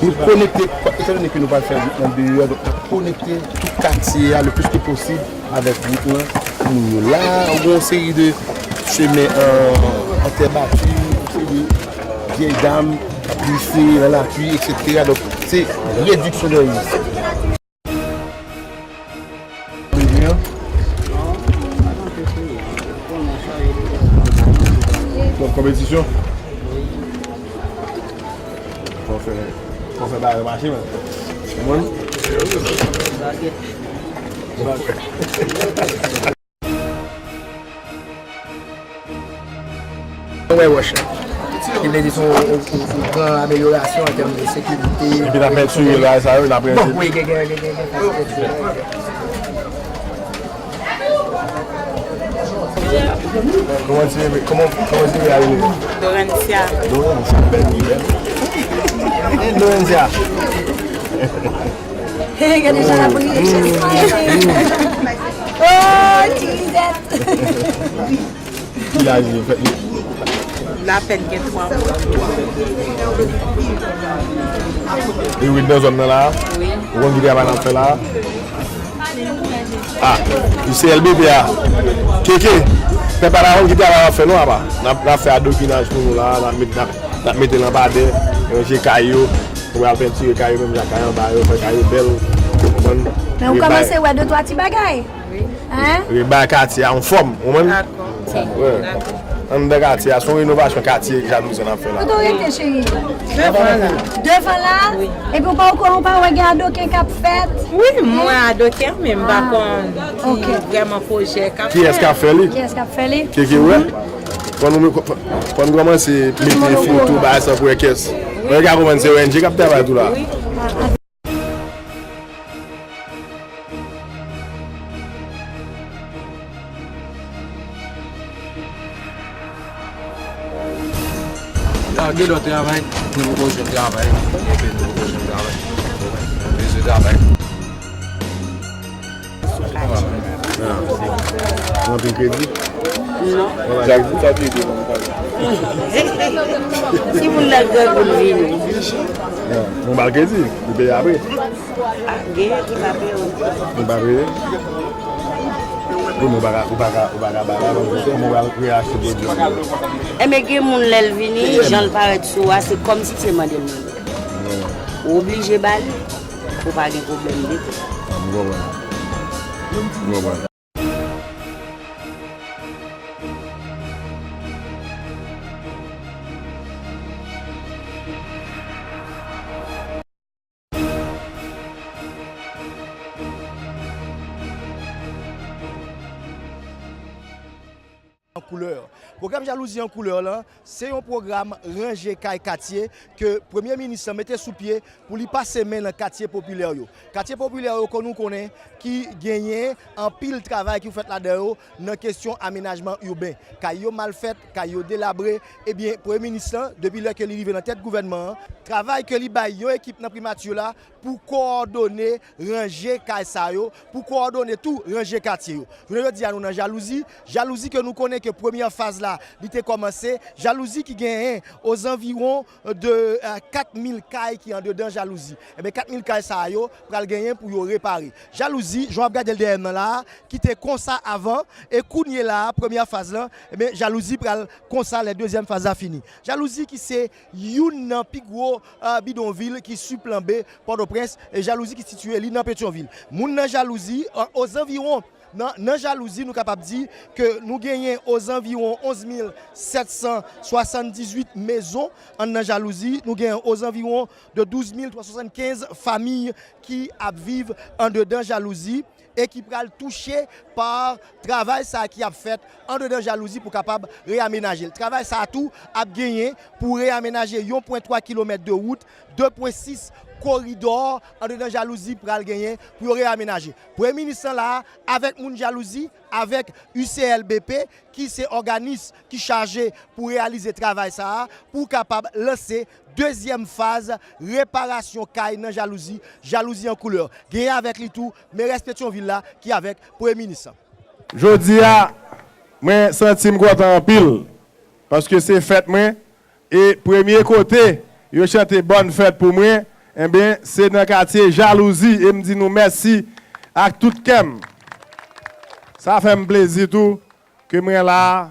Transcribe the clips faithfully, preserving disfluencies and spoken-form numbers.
Nou konekte, etandone ke nou pral fè wout nan deyò, donk n ap konekte tout katye a le plis ke posib avèk wout lan pou moun yo. La, ou gen yon seri de chemen an, an tè bati, yon seri de vyèy dam k ap glise nan lapli, etsetera. Donk, se rediksyon de risk. Konpetisyon. Fò fè, fò fè bagay yo mache, men. Ou konprann? Mwen wè wòch la. Ki vle di se yon, yon, yon, yon gran amelyorasyon an tèm de sekirite. Epi n ap pentire bagay sa yo, n ap rete. Bon, wi, gen, gen, gen, gen, gen. Kòman ti rele? Kòman, kòman ti rele a rele? Dorencia. Dorencia, bèl wi, bèl. Dorencia. Gade jan l ap ri. Oh, Jesus. Ki laj li fèt li? L apèn gen twa mwa. E wi, nan zòn nan la? Wi. Ou konn ki travay n ap fè la? Ah, se L B P a. Keke, pèp a la konn ki travay n ap fè non apa. N ap, n ap fè adopinaj pou nou la, n ap met, n ap, n ap mete lanpadè, ranje kay yo, nou pral pentire kay yo, menm jan kay anba yo, fè kay yo bèl, ou konprann? Men ou kòmanse wè de twa ti bagay. Hein? Rebay katye a anfòm, ou konprann? Dakò. Wè. Anndan katye a, se yon renovasyon katye Jalouzi n ap fè la. Kote w rete, cheri? Devan la. Devan la? Wi. Epi w pa, w pa wè gen adoken k ap fèt? Wi, m wè adoken, men m pa konn ki vrèman pwojè k ap fèt. Kiyès k ap fè li? Kiyès k ap fè li? Keke wè? Fò nou, fò nou kòmanse mete filtwo bagay sa pou wè kiyès. Mwen ka konprann se O N G k ap travay tou la. Wi. Lage lòt travay, nou poko jwenn travay, nou poko jwenn travay. Bezwen travay. Ou anpil kredi? Non. Sa vle di, sa vle di, non, pa. Si moun nan grangou l vini. Non, nou ba l kredi, li peye apre. Ah, genyen ki pa peye. Ou pa peye? Bon, ou pa ka, ou pa ka, ou pa ka ba la, non, kòman ou va reyachte pwodui an? Enben, gen moun lè l vini, jan l parèt sou a, se kòmsi se mande l mande. Ou oblije ba li, ou pa gen pwoblèm ditou. Ah, m konprann. M konprann. An koulè. Pwogram Jalouzi an koulè lan, se yon pwogram ranje kay katye ke Premye Minis lan mete sou pye pou li pase men nan katye popilè yo. Katye popilè yo, ke nou konnen, ki genyen anpil travay ki fèt ladan yo nan kesyon amenajman iben. Kay yo mal fèt, kay yo delabre. Ebyen, Premye Minis lan, depi lè ke li rive nan tèt gouvènman an, travay ke li bay yon ekip nan primati la, pou kowòdone ranje kay sa yo, pou kowòdone tou ranje katye yo. Jounen jodi a, nou nan Jalouzi. Jalouzi ke nou konnen ke premyè faz la, li te kòmanse. Jalouzi ki genyen ozanviwon de, eh, kat mil kay ki andedan Jalouzi. Enben, kat mil kay sa yo pral genyen pou yo repare. Jalouzi, jan w ap gade l dèyè m nan la a, ki te konsa avan, e kounye la a, premyè faz lan, enben, Jalouzi pral konsa lè dezyèm faz la fini. Jalouzi ki se youn nan pi gwo, eh, bidonvil ki siplanbe Pòtoprens, e Jalouzi ki sitiye li nan Petyonvil. Moun nan Jalouzi, eh, ozanviwon, nan, nan Jalouzi, nou kapab di ke nou genyen ozanviwon onz mil sèt san swasanndizuit mezon anndan Jalouzi, nou genyen ozanviwon de douz mil twa san swasannkenz fanmi ki ap viv andedan Jalouzi e ki pral touche pa travay sa a ki ap fèt andedan Jalouzi pou kapab reyamenaje l. Travay sa a tou ap genyen pou reyamenaje yon pwen twa kilomèt de wout, de pwen sis koridò andedan Jalouzi pral genyen pou yo reyamenaje. Premye minis lan la, avèk moun Jalouzi, avèk U C L B P, ki se òganis ki chaje pou reyalize travay sa a, pou kapab lanse dezyèm faz reparasyon kay nan Jalouzi, Jalouzi an koulè. Genyen avèk li tou merès Petyonvil la ki avèk premye minis lan. Jodi a, mwen santi m kontan anpil, paske se fèt mwen, e premye kote yo chante bòn fèt pou mwen, enben, se nan katye Jalouzi, e m di nou mèsi ak tout kè m. Sa fè m plezi tou ke mwen la,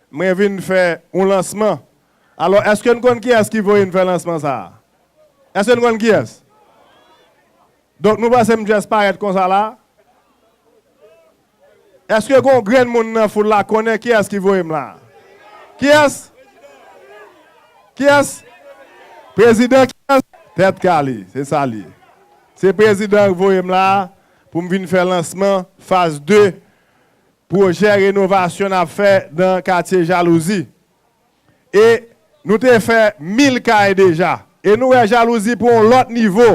mwen vin fè yon lansman. Alò, èske n konn kiyès ki voye n fè lansman sa a? Èske n konn kiyès? Donk, nou panse m just parèt konsa la? Èske gon grenn moun nan foul la konnen kiyès ki voye m la? Kiyès? Kiyès? Prezidan kiyès? Tèt kale, se sa l ye. Se prezidan k voye m la pou m vin fè lansman faz de pwojè renovasyon n ap fè nan katye Jalouzi. E nou te fè mil kay deja. E nou wè Jalouzi pran yon lòt nivo.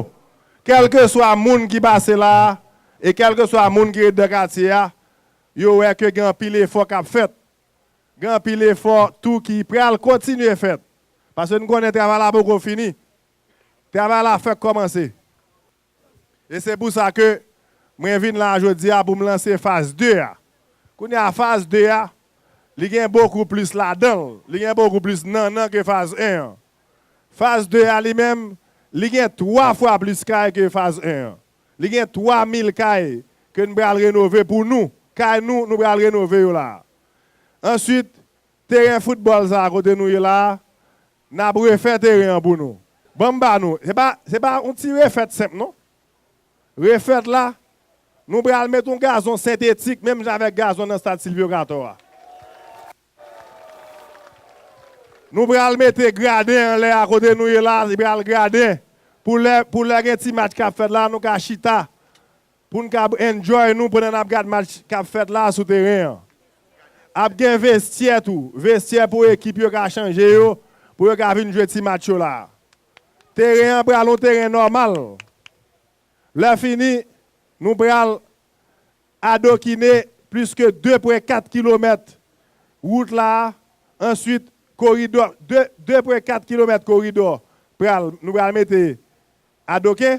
Kèlkeswa moun ki pase la a, e kèlkeswa moun ki ret nan katye a, yo wè ke gen anpil efò k ap fèt. Gen anpil efò tou ki pral kontinye fèt. Paske n konnen travay la poko fini. Travay la fèk kòmanse. E se pou sa ke mwen vin la jodi a pou m lanse faz de a. Kounye a, faz de a, li gen bokou plis ladan l, li gen bokou plis nannan ke faz en an. Faz de a li menm, li gen twa fwa plis kay ke faz en an. Li gen twa mil kay ke n pral renove pou nou. Kay nou, nou pral renove yo la a. Answit, teren foutbòl sa a kote nou ye la a, n ap refè teren an pou nou. Ban m ba nou, se pa, se pa yon ti refèt senp non. Refèt la, nou pral met yon gazon sentetik, menm jan avèk gazon nan stad Silvio Cator a. Nou pral mete graden anlè a kote nou ye la, li pral graden. Pou lè, pou lè gen ti match k ap fèt la, nou ka chita. Pou n ka enjoy nou pandan n ap gad match k ap fèt la sou teren an. Ap gen vestyè tou, vestyè pou ekip yo ka chanje yo, pou yo ka vin jwe ti match yo la. Teren an pral yon teren nòmal. Lè fini, nou pral adokine plis ke de pwen kat kilomèt wout la, answit koridò, de, de pwen kat kilomèt koridò pral, nou pral mete adoke.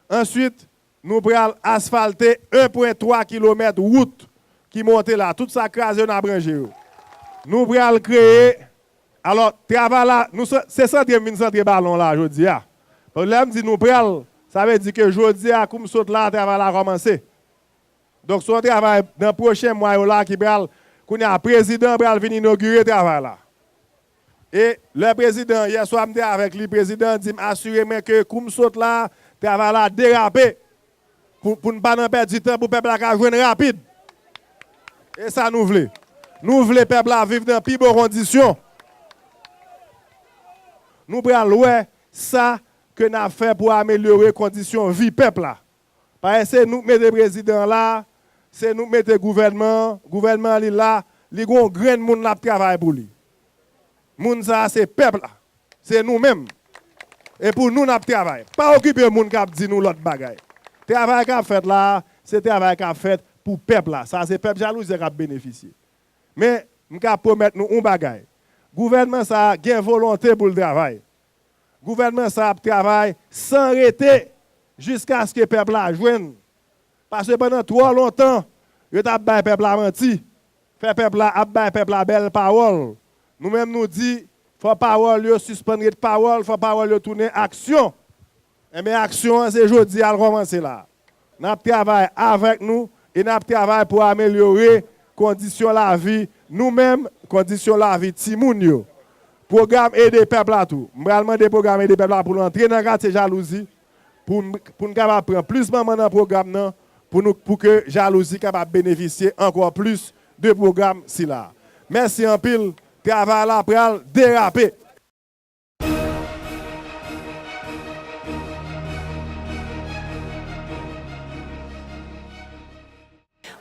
Answit, nou pral asfalte en pwen twa kilomèt wout ki monte la. Tout sa k kraze yo, n ap ranje yo. Nou pral kreye, alò, travay la, nou se, se santre m vin santre balon la jodi a. Paske lè m di nou pral, sa vle di ke jodi a, kou m sot la, travay la kòmanse. Donk, se yon travay nan pwochen mwa yo la ki pral, kounye a, prezidan pral vin inogire travay la. E lè prezidan, yèswa m te avèk li, prezidan di m asire mwen ke kou m sot la, travay la derape. Pou, pou n pa nan pèdi tan, pou pèp la ka jwenn rapid. E sa nou vle. Nou vle pèp la viv nan pi bon kondisyon. Nou pral wè sa ke n ap fè pou amelyore kondisyon vi pèp la. Paske se nou k mete prezidan an la, se nou k mete gouvènman an, gouvènman an li la, li gon grenn moun l ap travay pou li. Moun sa a se pèp la, se nou menm. E pou nou n ap travay. Pa okipe moun k ap di nou lòt bagay. Travay k ap fèt la a, se travay k ap fèt pou pèp la. Sa se pèp Jalouzi k ap benefisye. Men, m ka pwomèt nou yon bagay. Gouvènman sa a gen volonte pou l travay. Gouvènman sa a ap travay san rete jiskaske pèp la jwenn. Paske pandan twò lontan, yo t ap bay pèp la manti. Fè pèp la ap bay pèp la bèl pawòl. Nou menm nou di, fò pawòl yo sispann ret pawòl, fò pawòl yo tounen aksyon. Enben, aksyon an se jodi a l kòmanse la. N ap travay avèk nou e n ap travay pou amelyore kondisyon lavi nou menm, kondisyon lavi timoun yo. Pwogram Ede Pèp la tou. M pral mande pwogram Ede Pèp la pou l antre nan katye Jalouzi, pou n, pou n kapab pran plis manman nan pwogram nan, pou nou, pou ke Jalouzi kapab benefisye ankò plis de pwogram sila. Mèsi anpil. Travay la pral derape.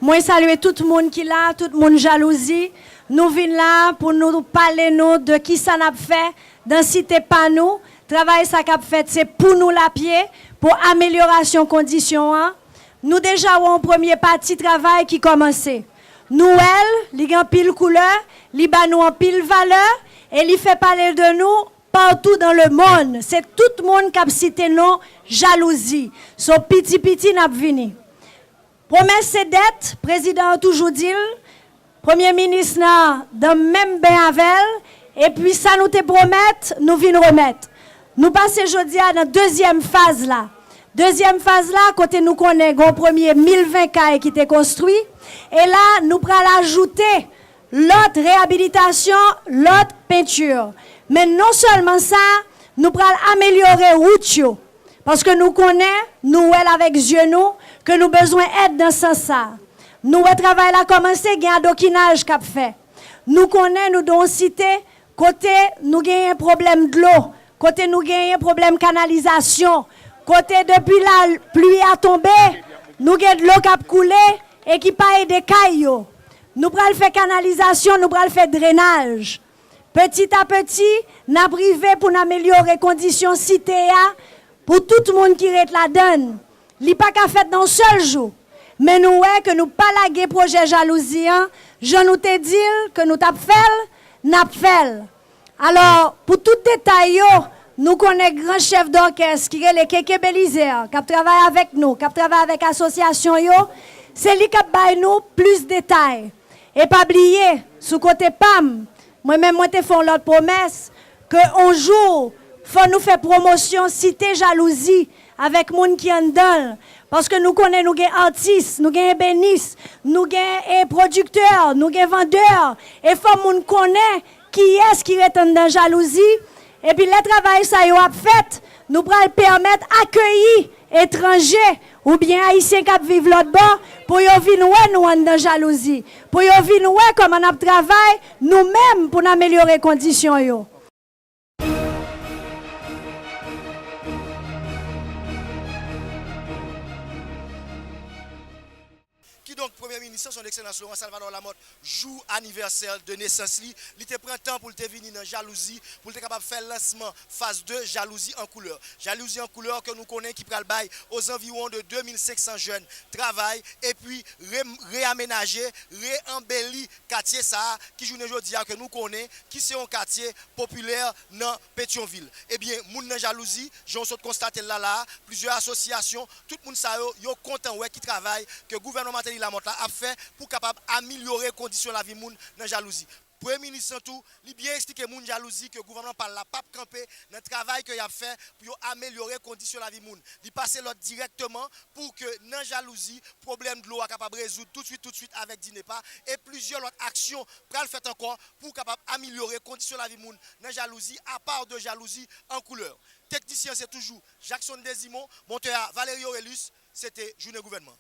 Mwen salye tout moun ki la, tout moun Jalouzi. Nou vin la pou nou pale nou de kisa n ap fè dan site pa nou. Travay sa k ap fèt, se pou nou l ap ye, pou amelyorasyon kondisyon an, nou deja wè yon premye pati travay ki kòmanse. Nou wè l, li gen anpil koulè, li ba nou anpil valè, e li fè pale de nou partout dans le monde. Se tout moun k ap site non jalouzi. So piti piti n ap vini. Pwomès se dèt, prezidan an toujou di l, premye minis nan dan menm ben avè l, epi sa nou te pwomèt, nou vin remèt. Nou pase jodi a nan dezyèm faz la. Dezyèm faz la, kote nou konnen gen yon premye mil ven kay ki te konstwi, e la, nou pral ajoute lòt reyabilitasyon, lòt penti. Men non sèlman sa, nou pral amelyore wout yo. Paske nou konnen, nou wè l avèk zye nou, ke nou bezwen èd nan sans sa. Nou wè travay la kòmanse, gen adokinaj k ap fè. Nou konnen nou de yon site kote nou genyen pwoblèm dlo, kote nou genyen pwoblèm kanalizasyon, kote depi la pli a tonbe, nou gen dlo k ap koule e ki pa ede kay yo. Nou pral fè kanalizasyon, nou pral fè drenaj. Peti a peti, n ap rive pou n amelyore kondisyon site a pou tout moun ki ret ladan l. Li pa ka fèt nan yon sèl jou. Men nou wè ke nou pa lage pwojè jalouzi an, jan nou te di l ke nou t ap fè l, n ap fè l. Alò, pou tout detay yo, nou konnen gran chèf dòkès ki rele Keke Belizaire, k ap travay avèk nou, k ap travay avèk asosyasyon yo, se li k ap bay nou plis detay. E pa bliye, sou kote pa m, mwen menm mwen te fè yon lòt pwomès, ke on jou, fò nou fè pwomosyon site jalouzi avèk moun ki anndan l. Paske nou konnen nou gen atis, nou gen ebenis, nou gen, e, pwodiktè, nou gen vandè. E fò moun konnen kiyès ki ret anndan jalouzi. Epi lè travay sa yo ap fèt, nou pral pèmèt akeyi etranje oubyen ayisyen k ap viv lòt bò pou yo vin wè nou anndan jalouzi, pou yo vin wè kòman n ap travay nou menm pou n amelyore kondisyon yo. Kidonk, Premye Minis, Son Ekselans Laurent Salvador Lamothe, jou anivèsè de nesans li, li te pran tan pou l te vini nan Jalouzi, pou l te kapab fè lansman faz de Jalouzi an koulè. Jalouzi an koulè ke nou konnen ki pral bay ozanviwon de de mil senk san jèn travay, epi re, reamenaje, reanbeli katye sa a, ki jounen jodi a ke nou konnen ki se yon katye popilè nan Petyonvil. Ebyen, moun nan Jalouzi, jan w sot konstate l la la a, plizyè asosyasyon, tout moun sa yo, yo kontan wè ki travay ke gouvènman Martelly Lamothe la ap fè pou kapab amelyore kondisyon lavi moun nan Jalouzi. Premye minis lan tou, li byen eksplike moun Jalouzi ke gouvènman pa l la p ap kanpe nan travay ke y ap fè pou yo amelyore kondisyon lavi moun. Li pase lòd dirèkteman pou ke nan Jalouzi, pwoblèm dlo a kapab rezoud toutswit, toutswit avèk DINEPA, e plizyè lòt aksyon pral fèt ankò pou kapab amelyore kondisyon lavi moun nan Jalouzi, apa de Jalouzi an koulè. Teknisyen an se toujou Jackson Desimon, montè a Valery Orelus, se te Jounen Gouvènman.